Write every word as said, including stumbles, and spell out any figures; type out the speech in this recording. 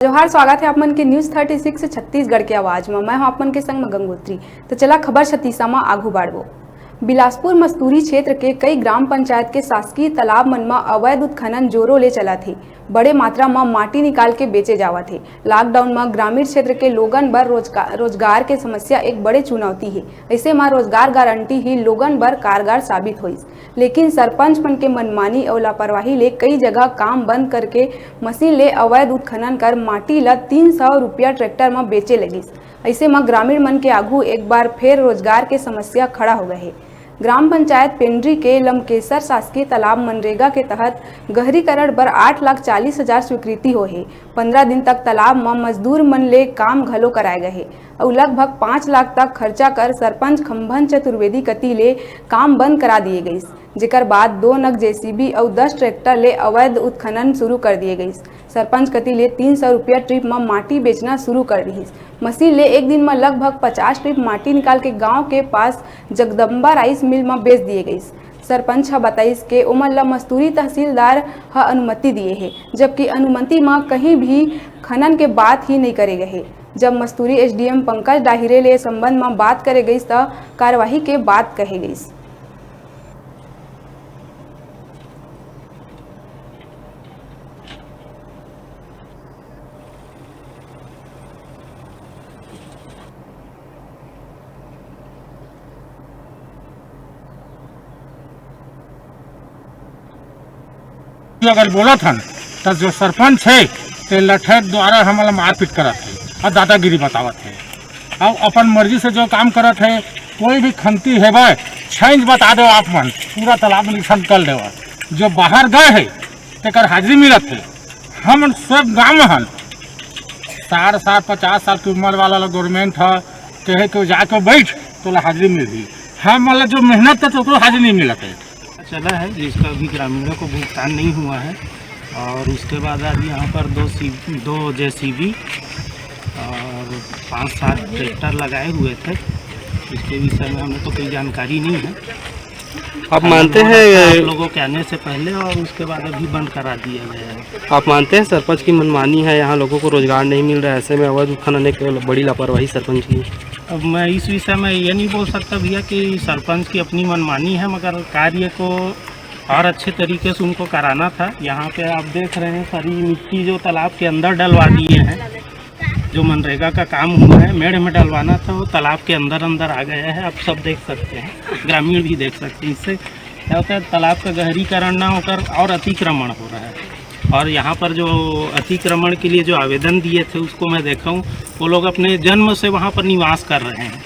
जोहार, स्वागत है आप मन के News Thirty Six छत्तीसगढ़ के आवाज में। मैं हूं आप मन के संग में गंगोत्री। तो चला खबर छत्तीसा में आगू बाढ़बो। बिलासपुर मस्तूरी क्षेत्र के कई ग्राम पंचायत के शासकीय तालाब मन में अवैध उत्खनन जोरों ले चलत हे। बड़े मात्रा में माटी निकाल के बेचे जावत हे। Lockdown में ग्रामीण क्षेत्र के लोगन बर रोजगा-, रोजगार के समस्या एक बड़े चुनौती हे। ऐसे में रोजगार गारंटी ही लोगन बर कारगर साबित होइस। लेकिन सरपंच मन के मनमानी अउ लापरवाही ले कई जगह काम बंद करके मशीन ले अवैध उत्खनन कर माटी ल तीन सौ रुपया ट्रैक्टर म बेचे लगिस। अइसे म ग्रामीण मन के आघू एक बार फेर रोजगार के समस्या खड़ा हो गए हे। ग्राम पंचायत पेंड्री के लमकेसर शासकीय तालाब मनरेगा के तहत गहरीकरण बर आठ लाख चालीस हजार स्वीकृति हो हे। पंद्रह दिन तक तालाब म मजदूर मन ले काम घलो कराए गए हे। अउ लगभग पाँच लाख तक खर्चा कर सरपंच खंभन चतुर्वेदी कति ले काम बंद करा दिए गइस, जेकर बाद दो नग जेसीबी अउ दस ट्रैक्टर ले अवैध उत्खनन शुरू कर दिए गइस। सरपंच कति ले तीन सौ रुपया ट्रिप म माटी बेचना शुरू कर दिहिस। मशीन ले एक दिन म लगभग पचास ट्रिप माटी निकाल के गांव के पास जगदम्बा राइस मिल म बेच दिए गइस। सरपंच ह बताइस के ओमन ल मस्तूरी तहसीलदार ह अनुमति दिए हे, जबकि अनुमति म कहीं भी खनन के बात ही नइ करे गए हे। जब मस्तूरी एसडीएम पंकज डाहिरे ले संबंध म बात करे गइस, त कार्यवाही के बात कहे गइस। अगर बोलत हन, त जो सरपंच हे, ते लठैत द्वारा हमला मारपीट करत हे अउ दादागिरी बतावत हे। अउ अपन मर्जी से जो काम करत हे, कोई भी खंती हेवय, छेंज बता देव आप मन, पूरा तालाब निरीक्षण कर लेव। जो बाहर गए हे, तेकर हाजिरी मिलत हे। हमन सब गांव हन, साठ साल, पचास साल की उम्र वाला ला गवर्नमेंट ह, कहे के जाके बैठ, तोला हाजिरी मिलही। हमन ला जो मेहनत करथे, ओकरो हाजिरी नहीं मिलत हे। चला है, जिसका अभी ग्रामीणों को भुगतान नहीं हुआ है। और उसके बाद आज यहाँ पर दो सी, दो जेसीबी और पाँच सात ट्रैक्टर लगाए हुए थे। इसके विषय में हमें तो कोई जानकारी नहीं है। आप मानते हैं आप लोगों के आने से पहले और उसके बाद अभी बंद करा दिया गया है। आप मानते हैं सरपंच की मनमानी है, यहाँ लोगों को रोजगार नहीं मिल रहा है, ऐसे में अवैध उत्खनन एक बड़ी लापरवाही सरपंच की। अब मैं इस विषय में ये नहीं बोल सकता भैया कि सरपंच की अपनी मनमानी है, मगर कार्य को और अच्छे तरीके से उनको कराना था। यहाँ पे आप देख रहे हैं, सारी मिट्टी जो तालाब के अंदर डलवा दिए हैं। जो मनरेगा का काम हुआ है, मेड़ में डलवाना था, वो तालाब के अंदर अंदर आ गया है। आप सब देख सकते हैं, ग्रामीण भी देख सकते हैं। इससे क्या होता है, तालाब का गहरीकरण ना होकर और अतिक्रमण हो रहा है। और यहाँ पर जो अतिक्रमण के लिए जो आवेदन दिए थे, उसको मैं देखा हूँ, वो लोग अपने जन्म से वहाँ पर निवास कर रहे हैं।